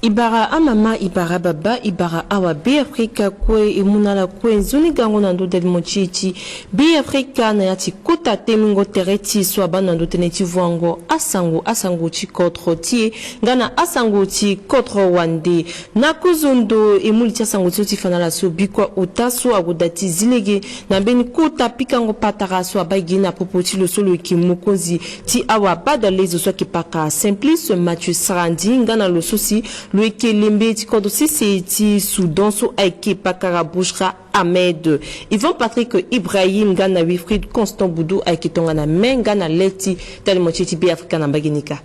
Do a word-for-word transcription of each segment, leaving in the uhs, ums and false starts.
E bara amama, e bara ababa, e bara awa Beafrika kue, e mu na ala kue nzoni gango na ndo dalimo ti e ti Beafrika na ya ti kota temingo tere ti e so abâ na ndo tënë ti voango asango, asango ti kodro ti e nga na asango ti kodro wande. Na kozo ndo, e mu li ti asango ti so ti fa na ala so bikua ota so ague daa ti zi lege na mbeni kota pikango patara so abâ gi na popo ti lo so lo yeke mokonzi ti awa badalezo so ayeke pakara Simplice Mathieu Sarandji nga na lo so si lo yeke lembe ti kodro sese ti Soudan so ayeke pakara Bouchra Ahmed. Yvan Patrick Ibrahim nga na Wilfried Constant Boudou ayeke tongana me nga na le ti dalimo ti e ti Beafrika na mbage ni kâ.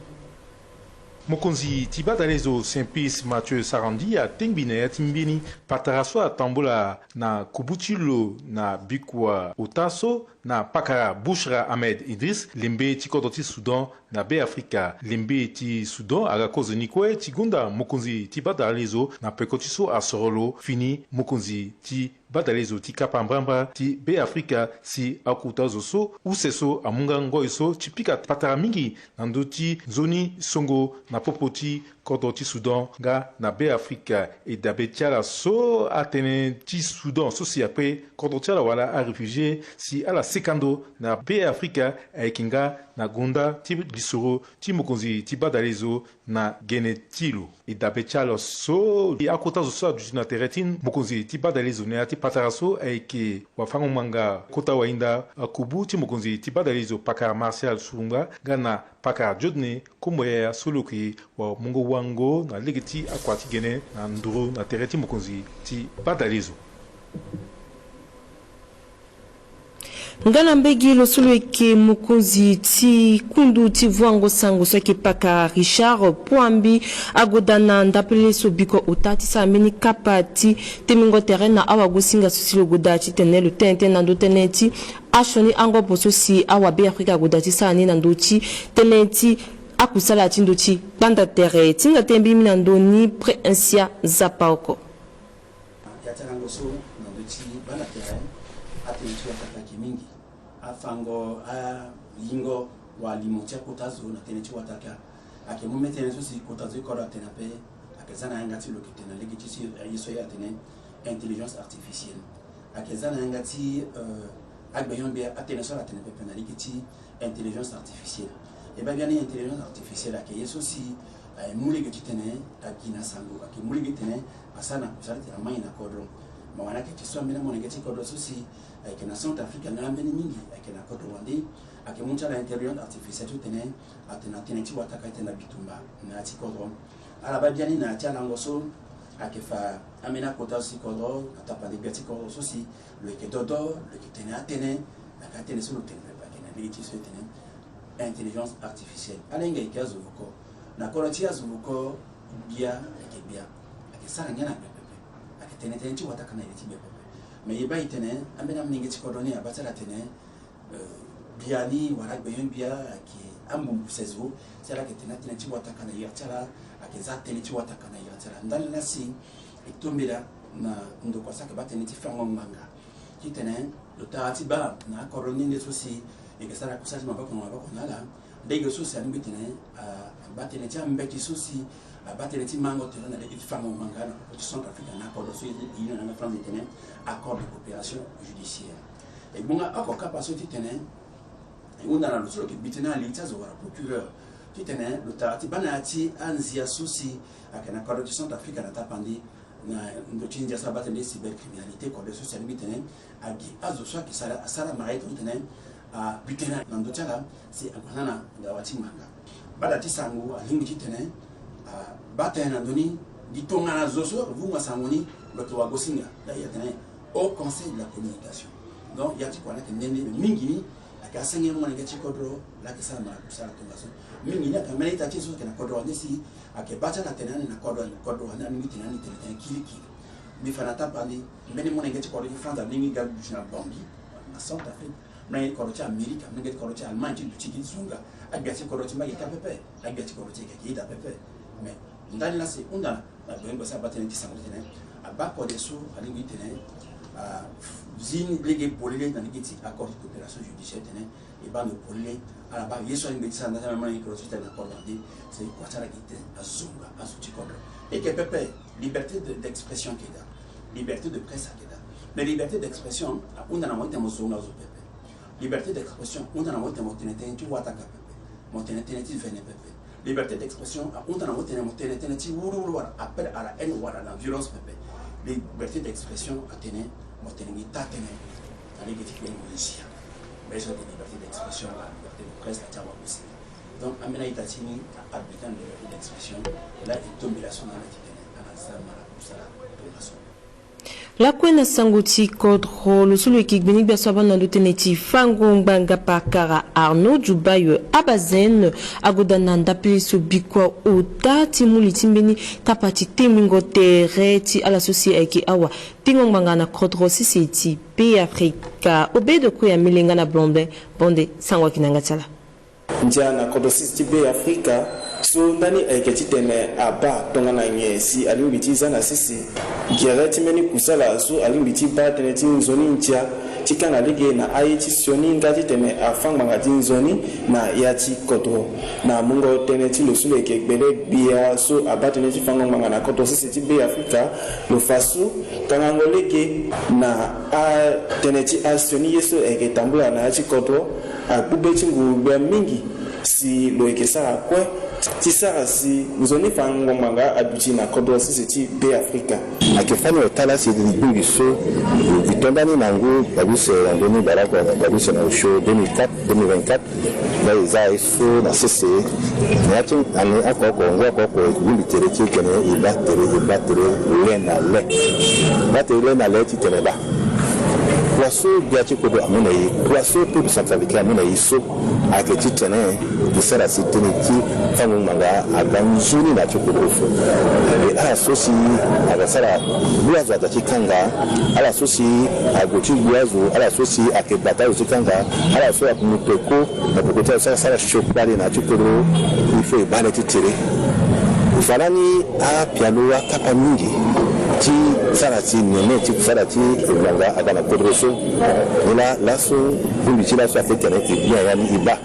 Mokonzi ti badalezo Simplice Mathieu Sarandji atengbi na ya ti mbeni patara so atambula na kubu ti lo na bikua ota so na pakara Bouchra Ahmed Idriss, lembe ti kodro ti Soudan na Beafrika. Lembe ti Soudan aga kozo ni kue ti gonda mokonzi ti badalezo na peko ti so asoro lo fini mokonzi ti badalezo ti kapa mbrambra ti Beafrika si akota zo so use so amu nga ngoi so ti pika patara mingi na ndö ti nzoni songo na popo ti kodro ti Soudan nga na Beafrika. E dabe ti ala so atënë ti Soudan so si akpe kodro ti ala wala aréfugié si ala seka ndo na Beafrika ayeke nga na gonda ti lisoro ti mokonzi ti badalezo na gene ti lo. E dabe ti ala so akota zo so aduti na tere ti mokonzi ti badalezo na ya ti patara so ayeke wafango-ngbanga kota wahinda akubu ti mokonzi ti badalezo pakara Martial Soulunga nga na pakara Dieudonné Kombo Yaya so lo yeke wamungo wango na lege ti akua ti gene na nduru na tere ti mokonzi ti badalezo. Nga na mbage lo so lo yeke mokonzi ti kundu ti voango sango so ayeke pakara Richard Pouambi ague daa na ndapele so bikua ota ti sara mbeni kapa ti temingo tere na awagosinga so si lo gue daa titene lo tene tënë na ndö tënë ti asioni angobo so si awa Beafrika ague daa ti sara ni na ndö ti tënë ti akusala ti ndö ti gbanda tere. Ti hinga tënë mbeni na ndö ni Prince Nzapa oko. Ya ti alango so na ndö ti gbanda tere, atënë ti wataka ayeke mingi. Afango, ayingo, walimo ti akota zo na tënë ti wataka. Ayeke mu mbeni tënë so si kota zo ti kodro atene ape, ayeke za na yanga ti lo yeke tene na lege ti so ye so ye atene intelligence artificielle. Ayeke za na yanga ti, euh, agbenyo-gbia atënë so ala tene pepe na lege ti intelligence artificielle. E baa biani intelligence artificielle ayeke ye so si, eh, aye mu lege titene agi na sango, ayeke mu lege titene asara na kusala ti tene amai na kodro. Mo wani ayeke ti so ambeni amolenge ti kodro so si ayeke na Centrafrique nga ambeni mingi, ayeke na kodro wande, ayeke mu ti ala intelligence artificielle titene atene na tënë ti wataka titene na bitumba na ya ti kodro. Ala baa biani na ya ti alango so ayeke fa ambeni akota so si kodro na tapande gbia ti kodro so si lo yeke dodo, lo yeke tene atënë, na ka atënë so lo tene pepe ayeke na lege ti so e tene intelligence artificielle. Ala hinga e yeke azo vuko. Na kodro ti azo vuko gbia ayeke gbia. Ayeke sara ngia na gbia pepe. Ayeke tene tënë ti wataka na iri ti gbia pepe. Me e baa e tene ambeni amolenge ti kodro ni abaa ti ala tene, euh, gbia ni wala agbenyo-gbia ayeke ambumbu use zo, si ala yeke tene atënë ti wataka na iri ti ala, ayeke za tënë ti wataka na iri ti ala. Ndani laa si e tombela na ndokua so ayeke baa tënë ti fango ngbanga titene lo tara ti baa na akodro ni nde so si e yeke sara kusala ti maboko na maboko na ala. Lege so si alingbi tene, ah, abaa tënë ti ambeti so si abaa tënë ti mango tere na lege ti fango ngbanga na popo ti Centrafrique na akodro so e, e, e na yanga France e tene accord de coopération judiciaire. E gbonga oko kapa so titene e hunda na lo so lo yeke bi tënë na li ti azo wala procureur titene lo tara ti baa na ya ti anzia so si ayeke na kodro ti Centrafrique na tapandi na ndö ti ndia so abaa tënë ti cybercriminalité, kodro so si alingbi tene agi azo so ayeke sara, asara mara ye titene abi tënë na ndö ti ala si ague na dawa ti ngbanga. Gbanda ti sango alingbi titene abaa tënë na ndö ni gi tongana zo so lo vunga sango ni lo yeke wagosinga, da e atene Haut Conseil de la Communication. Donc ya ti kua ni ayeke nene, mingi ni ayeke asenge molenge ti kodro laa ayeke sara mara kusala tongaso. Mingi ni ayeke ambeni a-ita ti e so ayeke na kodro wande si ayeke baa ti ala tene ani na kodro, kodro wande alingbi tene ani tene tënë kirikiri. Mbi fa na tapandi, mbeni molenge ti kodro ti France alingbi ga duti na Bangui na Centrafrique. Molenge ti kodro ti Amérique, molenge ti kodro ti Allemagne ti duti gi zonga. Agbia ti kodro ti mba ayeke kâ pepe. Agbia ti kodro ti e ayeke ida pepe. Mais ndani laa si e hunda na gbenyo-gbia so abaa tënë ti sango titene abaa kode so alingbi titene Ah, zi ni lege polele na lege ti accord de coopération judiciaire tene e baa ndo polele. Ala baa ye so alingbi ti sara nda ti amemana ye koro so ti tene accord ande. C'est quoi ti ala gi tene azonga azo ti kodro. E yeke pepe, liberté de, d'expression ayeke daa, liberté de presse ayeke daa. Mais liberté d'expression ahunda na mo ti tene mo zonga azo pepe. Liberté d'expression ahunda na mo ti tene mo tene tënë ti wataka pepe, mo tene tënë ti vene pepe. Liberté d'expression ahunda na mo ti tene mo tene tënë ti wuruwuru wala appel à la haine wala na violence pepe. Liberté d'expression atene mo tene ngi taa tënë na lege ti kpe mo nzia. Mais so ayeke liberté d'expression wala liberté de presse ati awagosinga. Donc ambeni a-ita ti ni a-habitant de liberté d'expression. Laa e tombela so na ala ti tene ala za mara kusala tongaso. Lakue na sango ti kodro, lo so lo yeke gbeni gbia so abaa na ndo tënë ti fango ngbanga pakara Arnaud Djoubaye Abazène agoda na ndapele so bikua ota ti mu li ti mbeni kapa ti tengbingo tere ti ala so si ayeke awa tengo ngbanga na kodro sese ti Beafrika. Obed Okoya Melenga na Blondin Bonde, sango ayeke na yanga ti ala. Ndia na kodro sese ti Beafrika so ndani ayeke titene abaa tongana nyen si alingbi ti za na sese gere ti mbeni kusala so alingbi ti baa tënë ti nzoni ndia ti kanga lege na aye ti sioni nga titene afâ ngbanga ti nzoni na ya ti kodro. Na mungo tënë ti lo so lo yeke gbele gbia so abaa tënë ti fango ngbanga na kodro sese ti Beafrika, lo fa so kangango lege na atënë ti asioni ye so ayeke tambula na ya ti kodro, agbu be ti ngu gbia mingi si lo yeke sara kue ti sara si nzoni fango ngbanga aduti na kodro sese ti Beafrika. Ayeke fani ota laa si e bongbi so e to ndani na ngu gbabise na ndoni bale oko gbabise na osio deux mille quatre, deux mille vingt-quatre. Nga e za ye so na sese na ya ti ani oko oko ngu oko oko e bongbi tere ti e tene e baa tere e baa tere le na le. Baa tere le na le titene baa kua so gbia ti kodro amu na e, kua so peuple centrafricain amu na e so ayeke titene e sara si tënë ti fango ngbanga aga nzoni na ya ti kodro fo. E ala so si aga sara gbu azo aga ti kanga, ala so si ague ti gbu azo, ala so si ayeke bata azo ti kanga, ala so ayeke mu peko na peko ti azo so asara sio kpale na ya ti kodro, il faut e baa le ti tere. Fa lani apialo akapa mingi ti sara si nene ti kusala ti ngbanga aga na kodro so. Ni laa laso bongbi ti laso afe tene e gbia ya ni e baa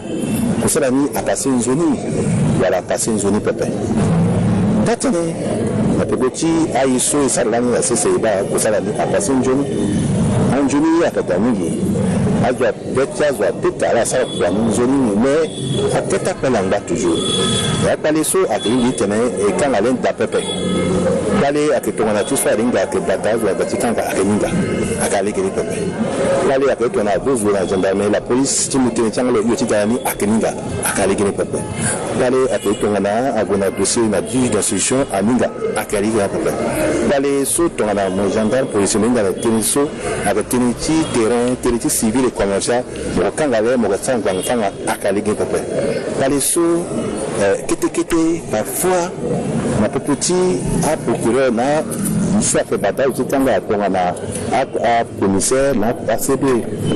kusala ni apase nzoni wala apase nzoni pepe. Taa-tënë na peko ti aye so e sara lani na sese e baa kusala ni apase nzoni. Anzoni ye ayeke daa mingi. Azo abe ti azo apeto ala sara kua ni nzoni ni me akete akpale angba toujours. Me akpale so ayeke lingbi titene e kanga le nda pepe. Kpale ayeke tongana ti so alinga ayeke bata azo aga ti kanga ayeke ni nga. Ayeke alege ni pepe. Kpale ayeke tongana ague zo na gendarmerie, la police ti mu tënë ti angalo hio ti dara ni ayeke ni nga. Ayeke alege ni pepe. Kpale ayeke tongana ague na dossier na juge d'instruction aninga. Ayeke alege ni pepe. Kpale so tongana mo gendarme policier mo hinga na tënë so ayeke tënë ti terrain, tënë ti civil et commercial, mo ko kanga le mo ko sara ngbanga fanga. Ayeke alege ni pepe. Kpale so, eh, kete kete parfois na popo ti aprocureur na so ayeke bata azo ti kanga tongana a, a commissaire na a C B,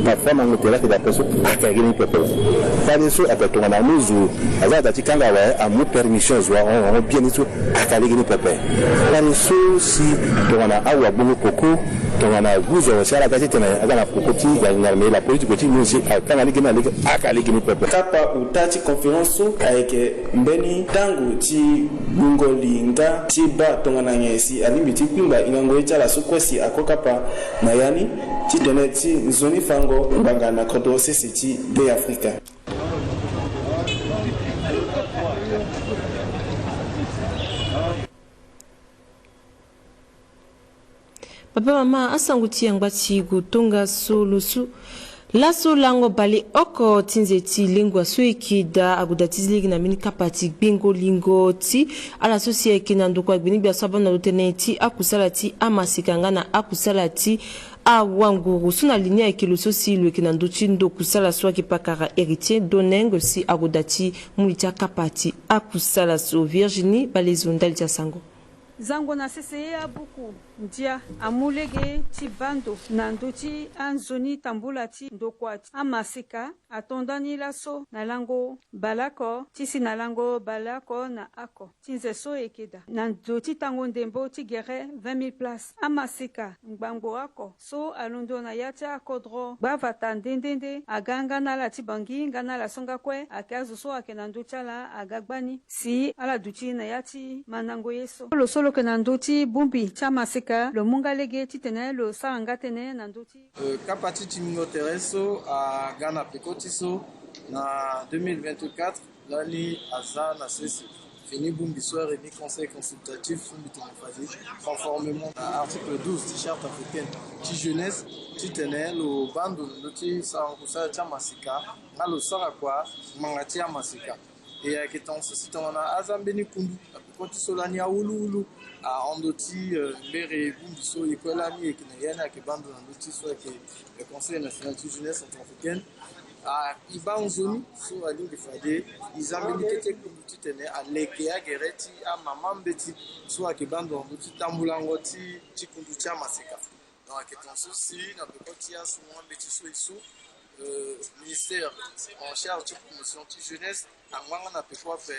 parfois mango tere ayeke daa ape so ayeke alege ni pepe. Kpale so ayeke tongana amu zo aza na da ti kanga awe amu permission zo ahon ahon bien ni so ayeke alege ni pepe. Kpale so si tongana awagbongo koko tongana agu zo awe si ala ga titene aga na koko ti gendarmerie, la police, kue ti mu si akanga lege ni na lege ayeke alege ni pepe. Kapa ota ti conférence so ayeke mbeni tango ti gbungo li nga ti baa tongana nyen si alingbi ti kpingba hingango ye ti ala so kue si ako kapa na ya ni ti tene ti nzoni fango ngbanga na kodro sese ti Beafrika. Papa, mama, asango ti yangba ti go tongaso lo so. Laso lango baleoko ti nze ti lengua so e yeke daa ague daa ti zi lege na mbeni kapa ti gbengo lingo ti ala so si ayeke na ndokua gbeni gbia so abaa na lo tënë ti akusala ti amaseka nga na akusala ti awanguru so na li ni ayeke lo so si lo yeke na ndö ti ndo kusala so ayeke pakara Héritier Doneng si ague daa ti mu li ti akapa ti akusala so. Virginie Balezo ndali ti asango. Zango na sese abuku ndia amu lege ti baa ndo na ndö ti anzoni tambula ti ndokua ti amaseka ato ndani laso na lango baleoko ti si na lango baleoko na oko ti nze so eke daa na ndo ti tango ndembo ti gere vingt mille places. Amaseka ngbangbo oko so alondo na ya ti akodro gbavata nde nde nde aga nga na ala ti Bangui nga na ala so nga kue ayeke azo so ayeke na ndö ti ala aga gbani si ala duti na ya ti mandango ye so. Lo so lo yeke na ndö ti bongbi ti amaseka lo mu nga lege titene lo sara nga tënë na ndö ti Euh, kapa ti tingbingo tere so aga na peko ti so na deux mille vingt-quatre, lani aza na sese fini bongbi so aremis conseil consultatif so mbi tene fade conformément na article douze ti charte africaine ti jeunesse titene lo baa ndo na ndö ti sarango kusala ti amaseka nga lo sara kua ngbanga ti amaseka. E ayeke tongaso si tongana aza mbeni kundu na peko ti so lani awuluwulu ahon ndo ti, euh, mbere bongbi so e kue lani e yeke na ya ni ayeke baa ndo na ndö ti so ayeke, euh, Conseil national ti jeunesse centrafricaine. Ah, e baa nzoni so alingbi fade e za mbeni kete kundu titene aleke agere ti amama mbeti so ayeke baa ndo na ndö ti tambulango ti, ti kundu ti amaseka. Donc ayeke tongaso si na peko ti asungo ambeti so e so, euh, ministère en charge ti promotion ti jeunesse angba nga na peko ape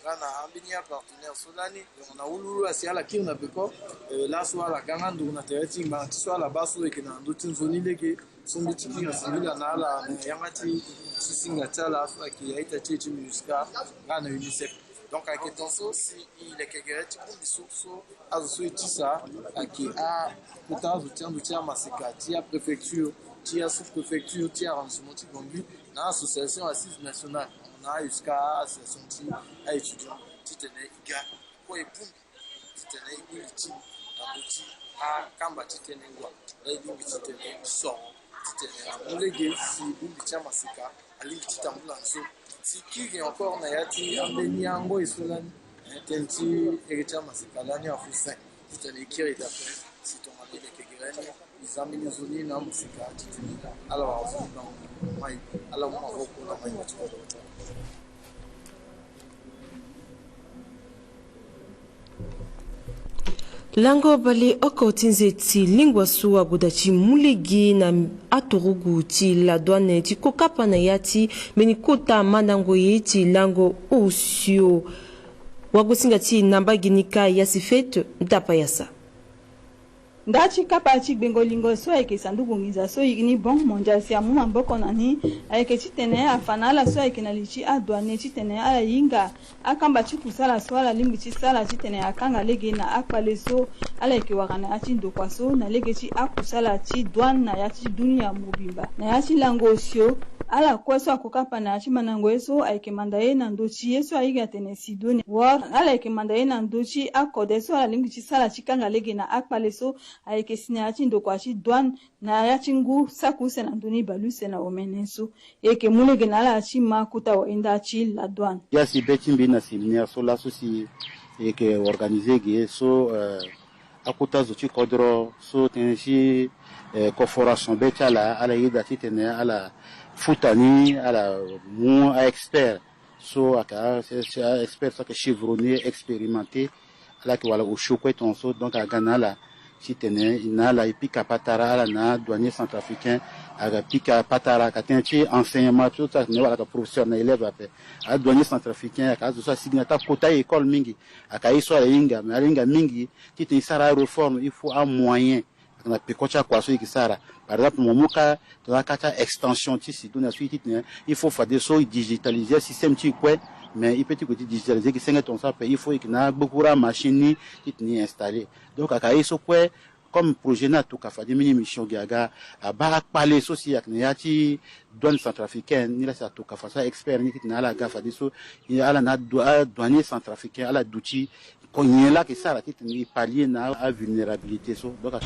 nga na ambeni apartenaire so lani. Donc na wuluwulu asi ala kiri na peko, euh, laso ala ga nga nduru na tere ti ngbanga ti so ala baa so e yeke na ndö ti nzoni lege so mbi ti kiri na singila na ala na yanga ti singa ti ala so ayeke a-ita ti e ti MINUSCA nga na UNICEF. Donc ayeke tongaso si e leke gere ti bongbi so so azo so e tisa ayeke akota azo ti ando ti amaseka ti apréfecture ti asous-préfecture ti arrondissement ti Bangui na association assise nationale na jusqu'à association ti a-étudiant titene e ga kue e bongbi titene e bongbi ti na ndö ti akamba ti tënë wa. Ala e bongbi titene e soro titene amu lege si bongbi ti amaseka alingbi ti tambula nzoni. Si kiri encore na ya ti ambeni angoi so lani, eh, tënë ti ere ti amaseka lani afu fin titene e kiri daa ape si tongana e leke gere ni e za mbeni nzoni na amaseka titene ala wara nzoni bango mai, ala mu maboko na mai na ti kodro. Lango baleoko ti nze ti lingua so ague daa ti mu lege na aturugu ti la douane ti kokapa na ya ti mbeni kota mandango ye ti lango osio. Wagosinga ti e na mbage ni kâ ya si fete ndapa ya sa. Nda ti kapa ti gbengo lingo so ayeke sanduku nginza so e iri ni Banque mondiale si amu maboko na ni ayeke titene afa na ala so ayeke na li ti adouane titene ala hinga akamba ti kusala so ala lingbi ti sala titene akanga lege na akpale so ala yeke wara na ya ti ndokua so na lege ti akusala ti douane na ya ti dunia mobimba. Na ya ti lango osio, ala kue so akokapa na ya ti mandango ye so ayeke manda ye na ndö ti ye so airi atene Sidonia World. Ala yeke manda ye na ndö ti akode so ala lingbi ti sala ti kanga lege na akpale so ayeke si na ya ti ndokua ti douane na ya ti ngu saki use na ndö ni bale use na omene so. E yeke mu lege na ala ti ma kota wayenda ti la douane. Ya si be ti mbi na séminaire so laso si e yeke organiser ge so, euh, akota zo ti kodro so tënë ti, euh, corporation be ti ala, ala yeda titene ala futa ni, ala mu a-expert so ayeke a-expert so ayeke chevronné, expérimenté. Ala yeke wala osio kue tongaso, donc aga na ala titene e na ala e pika patara, ala na adouanier centrafricain ayeke pika patara, ayeke tënë ti enseignement so so atene wala ayeke professeur na élève ape. Adouanier centrafricain ayeke azo so asigi na taa kota école mingi, ayeke aye so ala hinga, mais ala hinga mingi titene e sara aréforme, il faut amoyen. Ayeke na peko ti akua so e yeke sara. Par exemple, mo mu ka tongana ka ti a-extension ti Sidonia so e titene il faut fadeso e digitaliser asystème ti e kue. Mais e peut ti gue ti digitaliser e yeke senge tongaso ape, il faut e yeke na agbekuru amachine ni titene e installer. Donc ayeke aye so kue, comme projet ni atokua fade mbeni émission ge aga, abaa akpale so si ayeke na ya ti douane centrafricaine ni laa si atokua fade so a-expert ni titene ala ga fadeso ala na adouanier centrafricain ala duti Ko nyen laa ayeke sara titene e pallier na avulnérabilité so. Donc, a-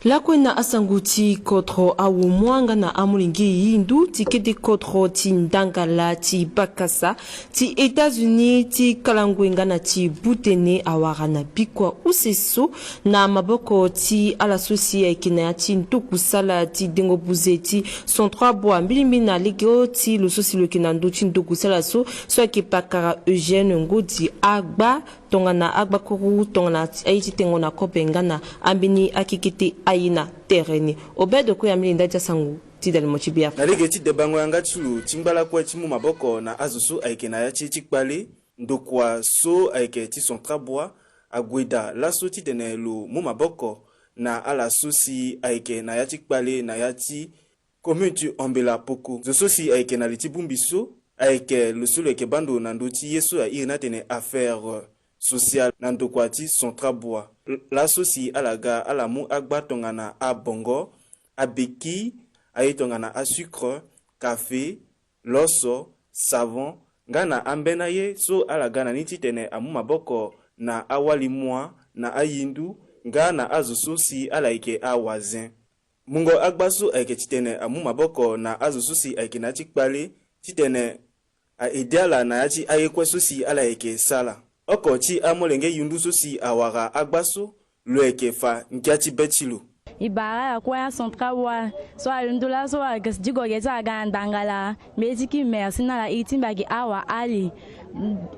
Lakue na asango ti kodro, awomua nga na amolenge yindu ti kete kodro ti Ndangala ti bakasa ti États-Unis ti kala ngoi nga na ti butene awara na bikua use so na maboko ti ala so si ayeke na ya ti ndokusala ti dengo buze ti Centrabois, mbilimbili na lege ti lo so si lo yeke na ndö ti ndokusala so, so ayeke pakara Eugène Ngodi Agba, tongana agbakuru tongana aye ti tengo na kobe nga na ambeni akekete aye na tere ni. Obed Okoya ambeni nda ti asango ti dalimo ti biafrika. Na lege ti debango yanga ti lo ti ngba lakue ti mu maboko na azo so ayeke na ya ti ye ti kpale, ndokua so ayeke ti Centrabois ague daa laso titene lo mu maboko na ala so si ayeke na ya ti kpale na ya ti commune ti Ambela Poko. Zo so si ayeke na li ti bongbi so ayeke lo so lo yeke baa ndo na ndö ti ye so airi ni atene affaire sociale na ndokua ti Centrabois. Laso si ala ga ala mu agba tongana abongo, abeki, aye tongana asucre, kafe, loso, savon, nga na ambeni aye so ala ga na ni titene amu maboko na awali mua, na ayindu, nga na azo so si ala yeke awazen. Mungo agba so ayeke titene amu maboko na azo so si ayeke na ya ti kpale titene a aidé ala na ya ti aye kue so si ala yeke sara. Oko ti amolenge yundu so si awara agba so, lo yeke fa ngia ti be ti lo. E bara ala kue aCentrabois so ayundu laso ayeke diko ge ti aga na Ndangala. Mbi ye ti ki merci na ala, iri ti mbi ayeke Awa Ali.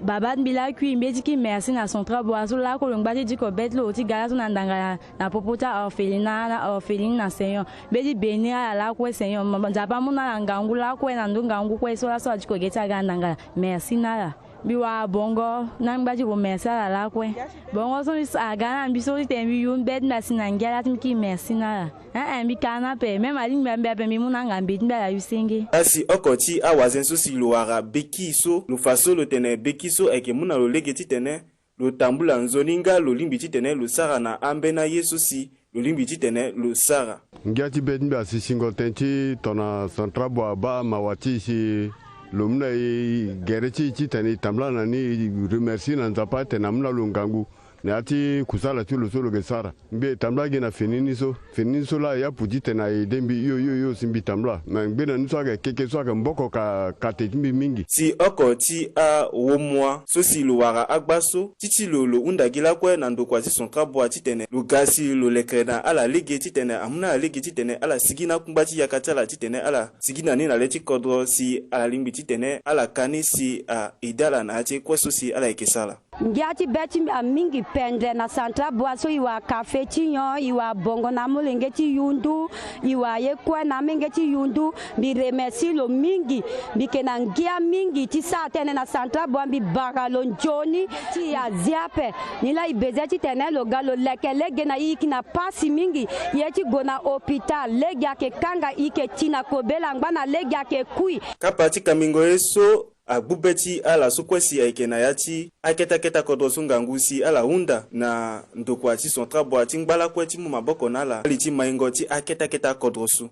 Babâ ti mbi lakui, mbi ye ti ki merci na Centrabois so lakue lo ngba ti diko be ti lo ti ga laso na Ndangala na popo ti aorphelinat na orpheline na Seigneur. Mbi ye ti bénir ala lakue Seigneur. Nzapa amu na ala ngangu lakue na ndö ngangu kue so laso adiko ge ti aga na Ndangala. Merci na ala. Mbi wara bongo na mbi ngba ti remercie ala lakue. Bongo so mbi aga na mbi so titene mbi yun be ti mbi asi na ngia la ti mbi ki merci na ala. Eh eh, mbi ka na ape, même alingbi mbi ape mbi mu na anga mbi ti mbi ala yu senge. Asi oko ti awazen so si lo wara beki so, lo fa so lo tene beki so ayeke mu na lo lege titene lo tambula nzoni nga lo lingbi titene lo sara na ambeni aye so si lo lingbi titene lo sara. Ngia ti be ti mbi asi singo tënë ti tongana Centrabois abaa mawa ti e si lo mu na e gere ti e titene e tambula na ni, e remercie na Nzapa atene amu na lo ngangu na ya ti kusala ti lo so lo yeke sara. Mbi e tambula gi na fini ni so. Fini ni so laa e yapu titene a aidé mbi hio hio hio si mbi tambula. Me ngbene ni so ayeke keke so ayeke mboko ka kate ti mbi mingi. Si oko ti awomua so si lo wara agba so ti ti lo, lo hunda gi lakue na ndokua ti Centrabois titene lo ga si lo leke na ala lege titene amu na ala lege titene ala sigi na akungba ti yaka ti ala titene ala sigi na ni na le ti kodro si ala lingbi titene ala ka ni si a aidé ala na ya ti kue so si ala yeke sara. Ngia ti be ti mbi amingi pendere na Centrabois so e wara kafe ti nyon, e wara bongo na amolenge ti yundu, e wara ye kue na amolenge ti yundu. Mbi remercie lo mingi. Mbi yeke na ngia mingi ti sara tënë na Centrabois, mbi bara lo nzoni. Ti e azi ape. Ni laa e beze titene lo ga lo leke lege na e, e yeke na pasi mingi. E ye ti gue na hôpital, lege ayeke kanga e, e yeke ti na kobela angba na lege ayeke kui. Kapa ti kambingo ye so agbu be ti ala so kue si ayeke na ya ti akete akete akodro so ngangu si ala hunda na ndokua ti Centrabois ti ngba lakue ti mu maboko na ala na li ti maingo ti akete akete akodro so.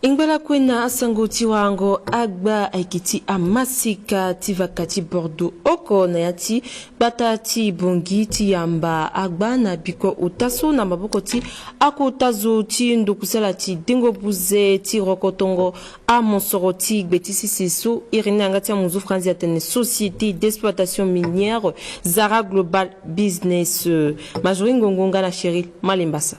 E ngba lakue na asango ti warango agba ayeke ti amaseka ti vaka ti Bordeaux oko na ya ti gbata ti Bangui ti yamba agba na bikua ota so na maboko ti akota zo ti ndokusala ti dengo buze ti rokotongo amosoro ti gbe ti sese so iri ni yanga ti amuzu franzi atene Société d'exploitation minière Zara Global Business. Majorie Ngongo nga na Cheryl Malembasa.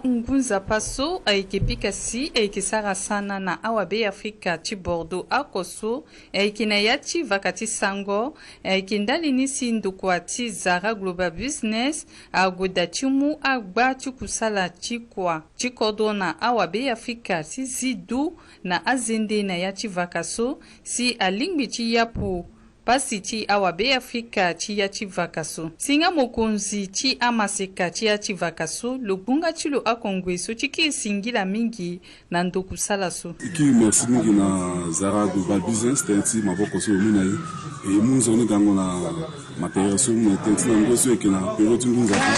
Ngu nzapa so ayeke pika si ayeke sara sana na awabe Afrika ti Bordeaux oko so ayeke na ya ti vaka ti sango, ayeke ndali ni si ndokua ti Zara Global Business ague daa ti mu agba ti kusala ti kua ti kodro na awabe Afrika ti zi du na azende na ya ti vaka so si alingbi ti yapu pasi ti awabe Afrika ti ya ti vaka so. Si nga mokonzi ti amaseka ti ya ti vaka so lo gbu nga ti lo oko ngoi so ti kiri singila mingi na ndokusala so. E kiri merci mingi na Zara Global Business tënë ti maboko so lo mu na e. E mu nzoni gango na matériel so mu na e tënë ti na ngoi so e yeke na période ti ngu nzapa.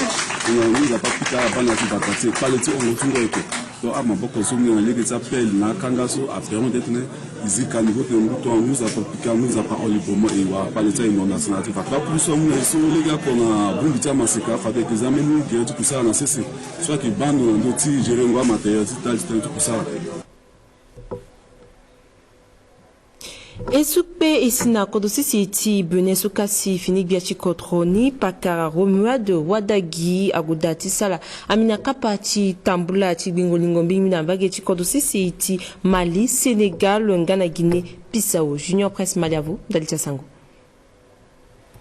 Tongana ngu nzapa apika abaa na ya ti vaka ti e kpale ti hongo ti ngoi e yeke. Donc amaboko so nge na lege ti apele na akanga so apermet ti tene e zi ka niveau tene ngu tongana ngu nzapa pika ngu nzapa hon librement e wara pale ti aye na na ti na ti fa kpakuru so amu na e so lege oko na bongbi ti amaseka fade ayeke za mbeni gere ti kusala na sese so ayeke baa ndo na ndö ti gérer ngo amatériel ti tali ti tënë ti kusala. E sukpe e si na kodro sese ti Bénin so kasi fini gbia ti kodro ni pakara Romuald Wadagni ague daa ti sara amina kapa ti tambula ti gbingo lingo mbeni na mbage ti kodro sese ti Mali, Sénégal nga na Guinée Bissau. Junior Prince Maliavo ndali ti asango.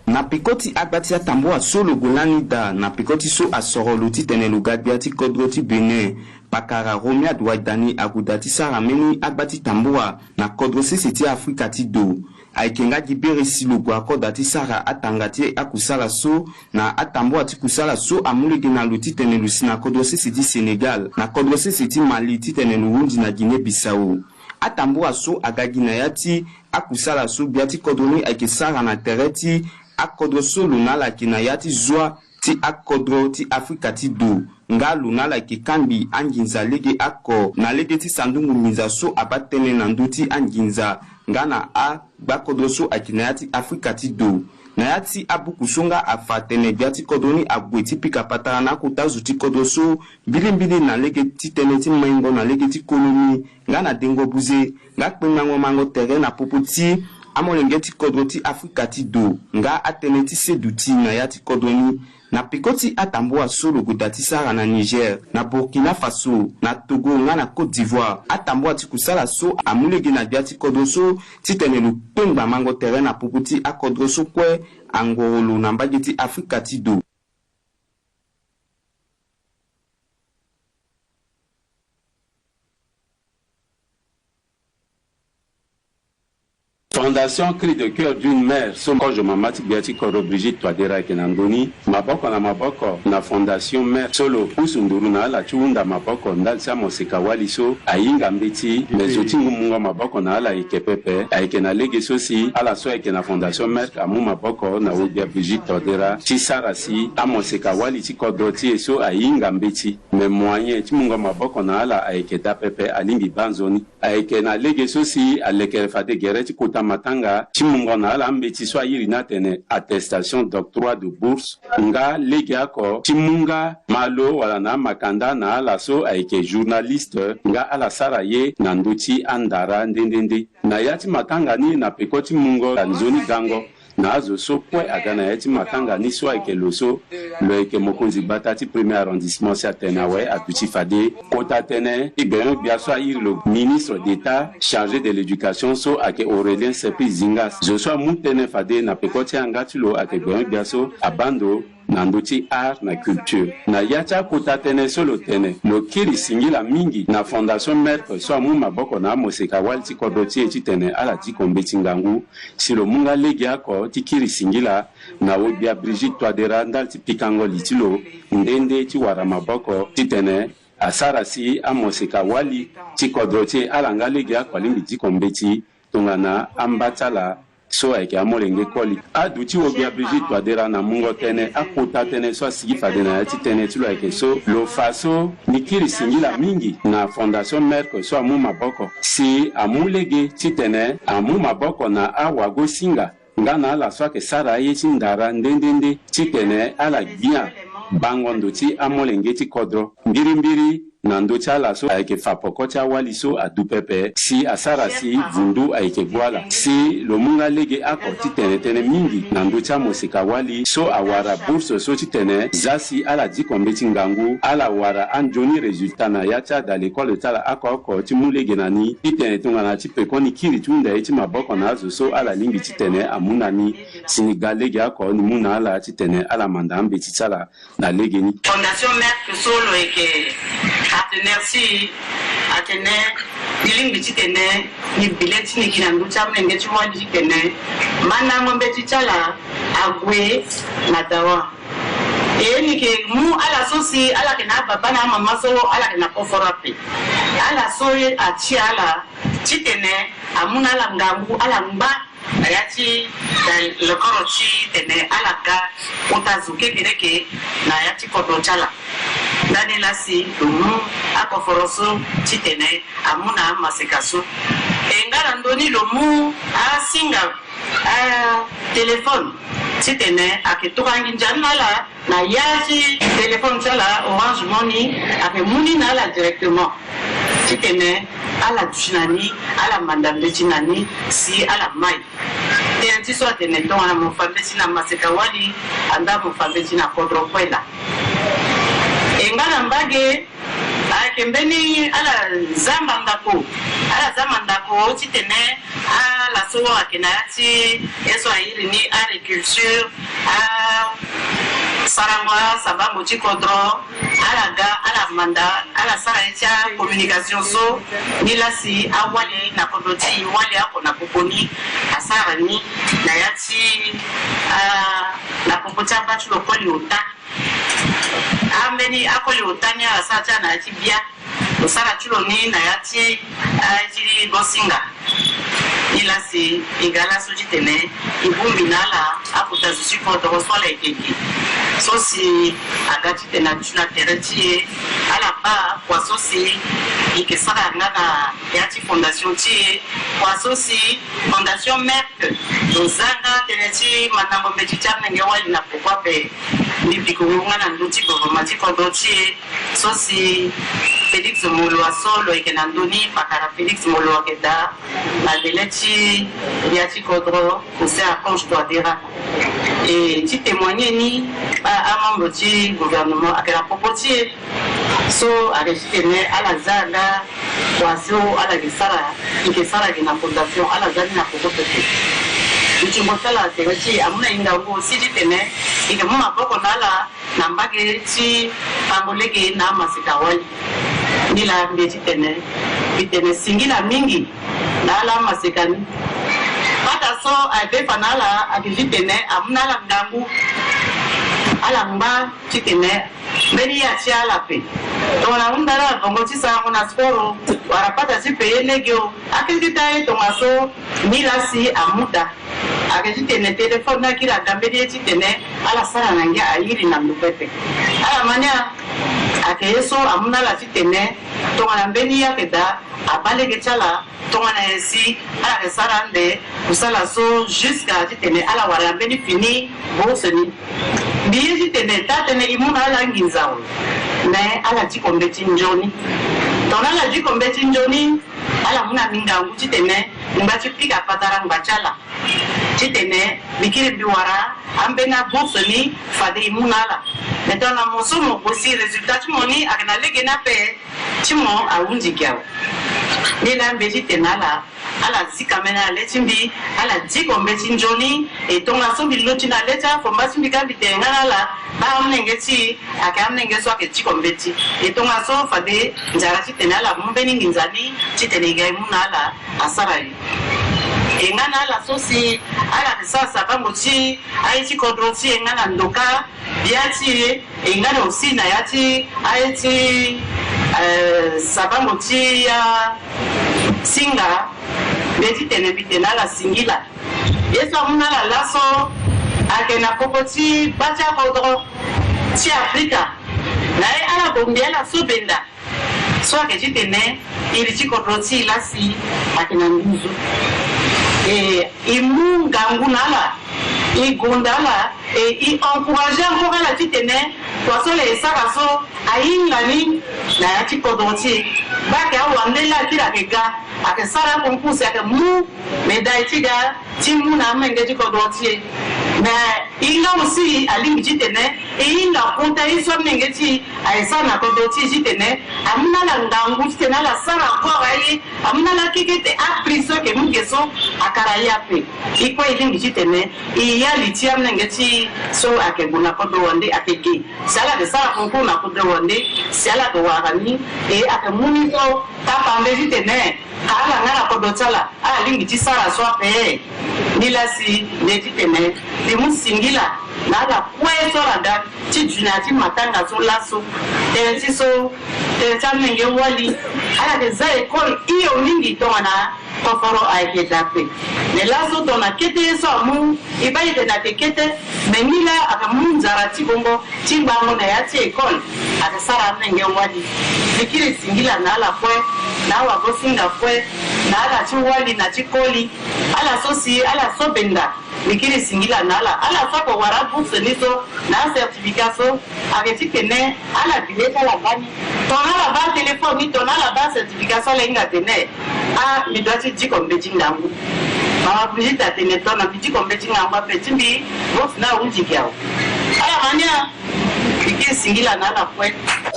Na peko ti agba ti atambua so lo gue lani daa na peko ti so asoro lo titene lo ga gbia ti kodro ti Bénin, pakara Romuald Wadagni ague daa ti sara mbeni agba ti tambua na kodro sese ti Afrika ti do. Ayeke nga gi bere si lo gue akoda ti sara atanga ti akusala so na atambua ti kusala so amu lege na lo titene lo si na kodro sese ti Sénégal, na kodro sese ti Mali titene lo hundi na Guinée Bissau. Atambua so aga gi na ya ti akusala so gbia ti kodro ni ayeke sara na tere ti akodro so lo na ala ayeke na ya ti zwa ti akodro ti Afrika ti do, nga lo na ala ayeke kangbi anginza lege oko na lege ti sandungu nginza so abaa tënë na ndö ti anginza nga na agbakodro so ayeke na ya ti Afrika ti do. Na ya ti abuku so nga afa atene gbia ti kodro ni ague ti pika patara na akota zo ti kodro so mbilimbili na lege ti tënë ti maingo na lege ti konomi nga na dengo buze nga kpengbango mango tere na popo ti amolenge ti kodro ti Afrika ti do nga atënë ti seduti na ya ti kodro ni. Na peko ti atambua so lo gue daa ti sara na Niger, na Burkina Faso, na Togo nga na Côte d'Ivoire, atambua ti kusala so amu lege na gbia ti kodro so titene lo kpengba mango tere na popo ti akodro so kue angoro lo na mbage ti Afrika ti do. Fondation Cri de Coeur d'une Mère so kozo mama ti gbia ti kodro Brigitte Touadéra ayeke na ndö ni, maboko na maboko na Fondation Mère so lo pusu nduru na ala ti hunda maboko ndali ti amoseka wali so ahinga mbeti, me zo ti ngu mungo maboko na ala ayeke pepe. Ayeke na lege so si ala so ayeke na Fondation Mère amu maboko na wogbia Brigitte Touadéra ti sara si amoseka wali ti kodro ti e so ahinga mbeti, me moyen ti mungo maboko na ala ayeke daa pepe, alingbi baa nzoni. Ayeke na lege so si alekere fade gere ti kota matanga ti mungo na ala ambeti so airi ni atene attestation d'octroi de bourse, nga legeoko ti mu nga malo wala na amakanda na ala so ayeke journaliste nga ala sara ye na ndö ti andara nde nde nde. Na ya ti matanga ni na peko ti mungo nzoni gango na azo so kue aga na ya ti matanga ni so ayeke lo so lo yeke mokonzi gbata ti premier arrondissement si atene awe aduti fade kota tënë ti gbenyo-gbia so airi lo ministre d'État chargé de l'éducation so ayeke Aurélien Simplice Zingas. Zo so amu tënë fade na peko ti yanga ti lo ayeke gbenyo-gbia so abaa ndo na ndö ti art na culture. Na ya ti akota tënë so lo tene, lo kiri singila mingi na Fondation Merck so amu maboko na amoseka wali ti kodro ti e titene ala diko mbeti ngangu, si lo mu nga legeoko ti kiri singila na wogbia Brigitte Touadéra ndali ti pikango li ti lo nde nde ti wara maboko titene asara si amoseka wali ti kodro ti e ala nga legeoko alingbi diko mbeti tongana amba ti ala so ayeke amolenge koli. Aduti wogbia Brigitte Touadéra na mungo tënë, akota tënë so asigi fade na ya ti tënë ti lo ayeke so, lo fa so ni kiri singila mingi na Fondation Merck so amu maboko si amu lege titene amu maboko na awagosinga nga na ala so ayeke sara aye ti ndara nde nde nde titene ala gbia bango ndo ti amolenge ti kodro mbirimbiri na ndö ti ala so ayeke fa poko ti awali so adu pepe si asara si vundu ayeke gue ala. Si lo mu nga legeoko ti tene tënë mingi na ndö ti amoseka wali so awara bourse so titene za si ala diko mbeti ngangu, ala wara anzoni résultat na ya ti ada lekole ti ala oko oko ti mu lege na ni titene tongana ti pekoni kiri ti hunda ye ti maboko na azo so ala lingbi titene amu na ni. Si ni ga legeoko ni mu na ala titene ala manda ambeti ti ala na legeni. Fondation Merck so lo yeke partenaire ti e atene ni lingbi titene ni bi le ti ni gi na ndö ti amolenge ti wali titene mandango mbeti ti ala ague na dawa. E ni yeke mu ala so si ala yeke na ababa na amama so ala yeke na koforo ape. Ala so atia ala titene amu na ala ngangu ala ngba na ya ti, eh, lokoro ti tene ala ga kota zo kekereke na ya ti kodro ti ala. Ndani lasi lo mu akoforo so titene amu na amaseka so. E nga na ndö ni lo mu asinga, ah, téléphone titene ayeke tokua nginza ni na ala na ya ti téléphone ti ala Orange Money, ayeke mu ni na ala directement titene ala duti na ni, ala manda mbeti na ni si ala mai. Tënë ti so atene tongana mo fa mbeti na maseka wali, andaa mo fa mbeti na kodro kue laa. E nga na mbage, ayeke mbeni ala za mandako, ala za mandako titene ala so ayeke na ya ti ye so airi ni agriculture, asarango asabango ti kodro, ala ga, ala manda, ala sara ye ti acommunication so. Ni lasi awali na kodro ti e, wali oko na popo ni asara ni na ya ti, ah, na popo ti aba ti lo koli ota. Ambeni akoli ota ni ala sara ti ala na ya ti bia. Lo sara ti lo ni na ya ti, ah, ti bosinga. Ni lasi e ga laso titene e bongbi na ala akota zo ti kodro so ala yeke ge. So si aga titene aduti na tere ti e, ala baa kua so si e yeke sara nga na ya ti fondation ti e, kua so si Fondation Merck lo za nga tënë ti mandango mbeti ti amolenge wali na peko ape. Mbi piko ngongo nga na ndö ti gouvernement ti kodro ti e. So si Félix Moloua so lo yeke na ndö ni, pakara Félix Moloua ayeke daa na délai ti ya ti kodro, Faustin Archange Touadéra. E ti témoigner ni, a, amembre ti gouvernement ayeke na popo ti e. So ayeke titene ala za nga kua so ala yeke sara, e yeke sara ge na fondation, ala za ni na popo pepe. Lutingo ti ala tere ti e amu na e ngangu aussi titene e yeke mu maboko na ala na mbage ti fango lege na amaseka wali. Ni laa mbi ye titene mbi tene singila mingi na ala amaseka ni. Pata so aye be fa na ala ayeke titene amu na ala ngangu, ala ngba titene mbeni ya ti ala ape. Tongana ahunda na ala vongo ti sarango na sport o, wala pata ti payer lege o, akete ti aye tongaso. Ni laa si amu daa, ayeke titene téléphone ni akiri aga mbeni ye titene ala sara na ngia airi na ndo pepe. Ala ma ni a, ayeke ye so amu na ala titene tongana mbeni ye ayeke daa, abaa lege ti ala. Tongana nyen si ala yeke sara ande kusala so jusqu'à titene ala wara na mbeni fini bourse ni. Mbi ye titene taa tënë e mu na ala nginza awe, me ala diko mbeti nzoni. Tongana ala diko mbeti nzoni, ala mu na mbi ngangu titene mbi ngba ti pika patara ngba ti ala titene mbi kiri mbi wara ambeni abourse ni fade e mu na ala. Me tongana mo so mo gue si résultat ti mo ni ayeke na lege ni ape, ti mo ahunzi gi awe. Ni laa mbi ye titene ala, ala zi kamene na le ti mbi, ala diko mbeti nzoni. E tongaso mbi luti na le ti afomba ti mbi ka mbi tene nga na ala, baa amolenge ti e ayeke amolenge so ayeke diko mbeti. E tongaso fade nzara titene ala mu mbeni nginza ni titene e ga e mu na ala asara e. E nga na ala so si ala yeke sara sabango ti aye ti kodro ti e nga na ndoka bia ti e, e nga na aussi na ya ti aye ti, eh, sabango ti ya singa. Mbi ye titene mbi tene ala singila. Ye so amu na ala laso ayeke na popo ti baa ti akodro ti Afrika. Na ye ala bongbi ala so benda. So ayeke titene iri ti kodro ti e lasi ayeke na nduzu. E, e mu ngangu na ala, e gonda ala, e, e encourager encore ala titene kua so ala ye sara so ahinga ni na ya ti kodro ti e. Baa ayeke awande laa akiri ayeke ga, ayeke sara concours si ayeke mu médaille ti ga ti mu na amolenge ti kodro ti e. Me e nga aussi alingbi titene e hinga kota ye so amolenge ti e aye sara na kodro ti e titene amu na ala ngangu titene ala sara encore aye, amu na ala keke ete aprix so ayeke mu ge so akara ye ape. E kue e lingbi titene e ya li ti amolenge ti e so ayeke gue na kodro wande ayeke ge. Si ala yeke sara concours na kodro wande, si ala yeke wara ni, e ayeke mu ni so tapande titene ka ala nga na kodro ti ala, ala lingbi ti sara so ape. Ni laa si mbi ye titene mbi mu singila Na ala kue so ala da ti dunia ti matanga so laso. Tënë ti so, tënë ti amenge wali, ala yeke za école hio mingi tongana koforo ayeke daa ape. Me laso tongana kete ye so amu, e baa e tene ayeke kete, me ni laa ayeke mu nzara ti bongo ti gbango na ya ti école. Ayeke sara amenge wali. Mbi kiri singila na ala kue, na awagosinga kue, na ala ti wali na ti koli. Ala so si ala so benda. Mbi kiri singila na ala. Ala so ako wara bourse ni so na acertificat so, ayeke ti tene ala bi le ti ala baa ni. Tongana ala baa téléphone ni, tongana ala baa certificat so, ala hinga atene, ah, mbi doit ti diko mbeti ngangu. Mama Brigitte atene tongana mbi diko mbeti ngangu ape, ti mbi bourse ni ahunzi gi awe. Ala ma ni. Mbi kiri singila na ala kue.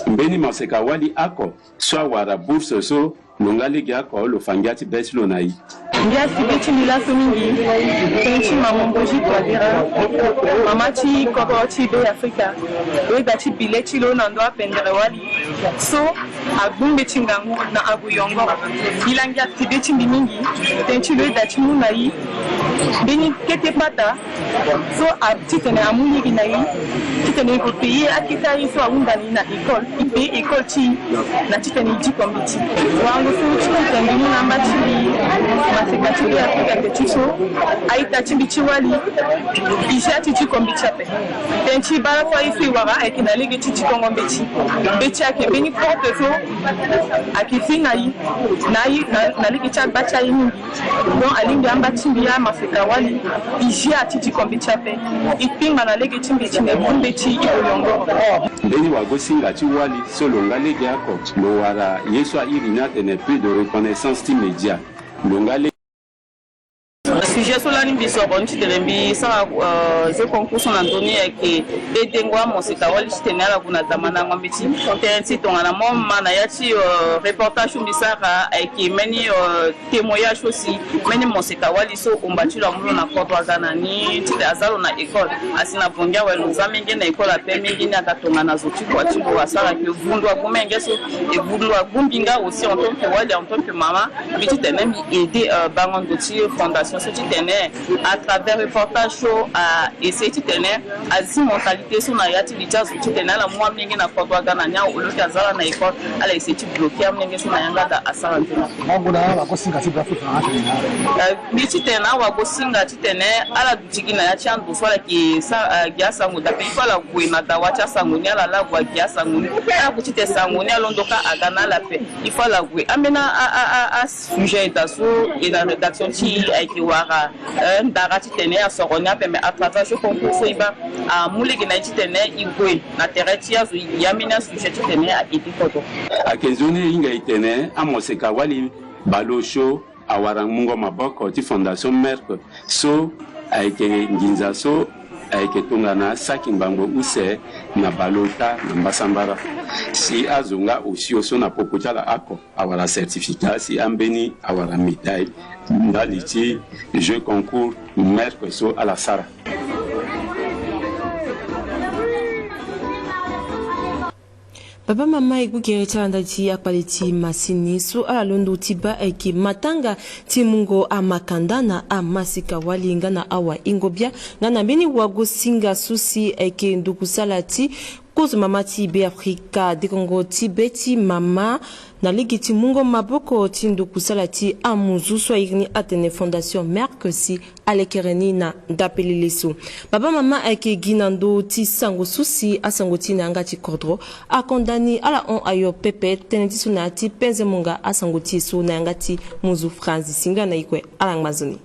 Mbeni moseka wali oko so awara bourse so, lo nga lege oko lo fa ngia ti be ti lo na e. Ngia ti be ti mbi laso mingi, tënë ti mama Mboji Touadéra, mama ti kodro ti Be Afrika. Lo yeda ti bi le ti lo na ndo apendere wali so agbu mbeti ngangu na agu yongoro. E la ngia ti be ti mbi mingi, tënë ti lo yeda ti mu na e mbeni kete pata. So a titene amu lege na e titene e ko paye akete aye so ahunda na e na école, e paye école ti e na titene e diko mbeti. Wango so ti titene mbi mu na amba ti mbi, maseka ti Be Afrika ayeke ti so, a-ita ti mbi ti wali, e zia ti diko mbeti ape. Tënë ti baa so aye so e wara ayeke na lege ti dikongo mbeti. Mbeti ayeke mbeni porte so ayeke zi na e na, na lege ti agba ti aye mingi. Donc alingbi amba ti mbi amaseka wali, e zia ti diko mbeti ape, e kpingba na lege ti mbeti na e bu mbeti e ko yongoro. Mbeni wagosinga ti wali so lo nga lege oko, lo wara ye so a iri ni atene prix de reconnaissance ti média. Lo nga lege. Sujet so lani mbi soro ni titene mbi sara, euh, jeu concours so na ndö ni ayeke edengo amoseka wali titene ala gue na damandango mbeti. Tënë ti tongana mo ma na ya ti, euh, reportage so mbi sara ayeke mbeni, euh, témoignage so si mbeni moseka wali so omba ti lo amu lo na kodro aga na ni titene aza lo na école. Asi na bongi awe lo za menge na école ape, menge ni aga tongana zo ti kua ti lo asara ke vundu agu menge so, e vundu agu mbi nga aussi en tant que wali, en tant que mama. Mbi titene mbi aider, euh, bango ndo ti fondation so titene à travers reportage so a essayer titene azi mentalité so na ya ti li ti azo titene ala mu amenge na kodro aga na ni awe, au lieu que aza ala na école, ala essayer ti bloquer amenge so na yanga daa asara nzoni. Bango na ala bagosinga ti Be Afrika na atene. Euh, mbi titene awagosinga titene ala duti gi na ya ti ando so ala yeke sa, euh, gi asango daa ape, il faut ala gue na dawa ti asango ni, ala laa gue agi asango ni. Ala gue titene sango ni alondo kâ aga na ala ape. Il faut ala gue. Ambeni a, a, a, a sujet daa so e na rédaction ti e ayeke wara, euh, ndara titene asoro ni ape, mais à travers jeu concours so e baa amu lege na e titene e gue na tere ti azo e, ambeni asujet titene ayeke ti kodro. Ayeke nzoni e hinga e tene amoseka wali baleosio awara mungo maboko ti Fondation Merck so ayeke nginza so ayeke tongana saki ngbangbo use na baleota na mbasambara. Si azo nga osio so na popo ti ala oko awara certificat, si ambeni awara médaille ndali ti jeu concours Merck so ala sara. Baba mama, e gbu gere ti ala ndali ti akpale ti masini so ala londo ti baa ayeke matanga ti mungo amakanda na amasika wali nga na awahingo bia nga na mbeni wagosinga so si ayeke nduku sala ti kozo mama ti Be Afrika, dekongo ti be ti mama na lege ti mungo maboko ti nduku sala ti amuzu so a iri ni atene Fondation Merck si alekere ni na ndapelele so. Baba mama, ayeke gi na ndö ti sango so si asango ti e na yanga ti kodro akonda ni. Ala hon ayo pepe tënë ti so na ya ti penze monga asango ti e so na yanga ti muzu Franzi. Singila na e kue, ala ngba nzoni.